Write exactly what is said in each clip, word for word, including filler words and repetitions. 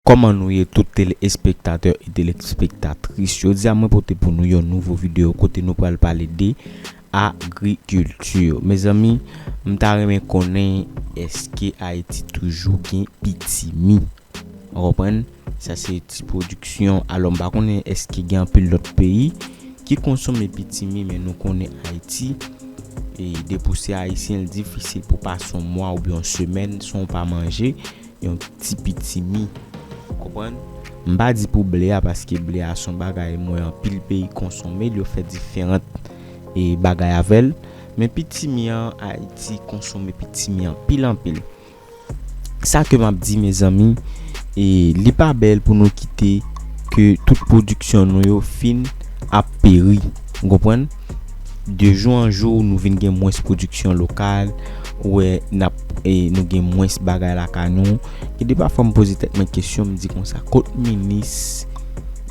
Kòman nou ye tout telespektatè e telespektatris? Jodi a mwen pote pou nou yon nouvo videyo kote nou pral pale de agrikilti. Mezanmi, m ta renmen konnen èske Ayiti toujou gen pitimi? Ou konprann? Sa se ti pwodiksyon. Alò, m pa konnen èske gen anpil lòt peyi ki konsome pitimi, men nou konnen Ayiti, e depi w se ayisyen, l difisil pou pase yon mwa oubyen yon semèn san w pa manje yon ti pitimi. Konprann? M pa di pou ble a, paske ble a se yon bagay m wè anpil peyi konsome l, yo fè diferan e bagay avè l. Men pitimi an, Ayiti konsome pitimi anpil anpil. Sa ke m ap di, mezanmi, e li pa bèl pou nou kite ke tout pwodiksyon nou yo fin ap peri. Ou konprann? De jou an jou, nou vin gen mwens pwodiksyon lokal, ou wè n ap, e, nou gen mwens bagay lakay nou. E de pafwa, m poze tèt mwen kesyon, m di konsa, kot minis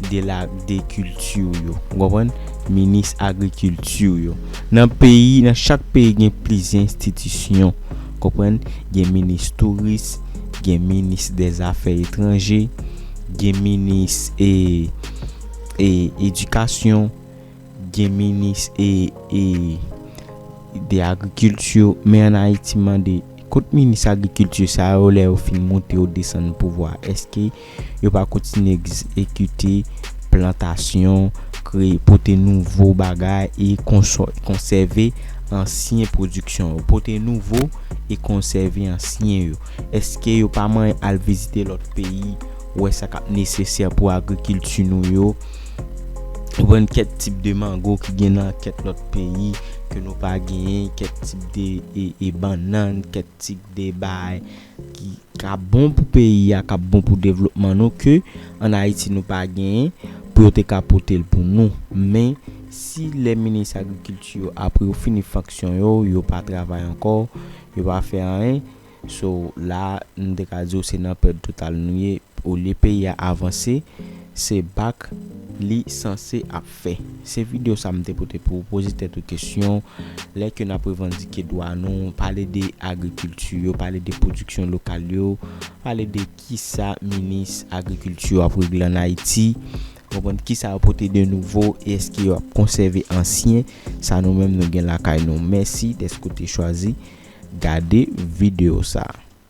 de la, de kilti yo? Ou konprann? Minis agrikilti yo. Nan peyi, nan chak peyi, gen plizyè enstitisyon. Konprann? Gen minis touris, gen minis dè zafè etranje, gen minis, e, e, edikasyon, gen minis, e, e, de agrikilti. Men ann Ayiti, m mande, kot minis agrikilti sa yo, lè yo fin moute, yo desann pouvwa? Èske yo pa kontinye egzekite plantasyon, kreye, pote nouvo bagay e konso-, konsève ansyen pwodiksyon yo? Pote nouvo e konsève ansyen yo. Èske yo pa manyen al vizite lòt peyi, wè sa k ap nesesè pou agrikilti nou yo? Ou konprann? Kèk tip de mango ki gen nan kèk lòt peyi ke nou pa genyen, kèk tip de, e, e bannann, kèk tip de bay ki, k ap bon pou peyi a, k ap bon pou devlopman nou, ke ann Ayiti nou pa genyen, pou yo te ka pote l pou nou. Men, si lè minis agrikilti yo, apre yo fini fonksyon yo, yo pa travay ankò, yo pa fè anyen, so, la, nou te ka di w se nan pèd total nou ye. Olye peyi a avanse, se bak li sanse ap fè. Se videyo sa m te pote pou w poze tèt ou kesyon. Lè ke n ap revandike dwa nou, pale de agrikilti yo, pale de pwodiksyon lokal yo, pale de kisa minis agrikilti yo ap regle ann Ayiti. Konprann kisa yo pote de nouvo, e èske yo ap konsève ansyen sa nou menm nou gen lakay nou. Mèsi dèske w te chwazi gade videyo sa.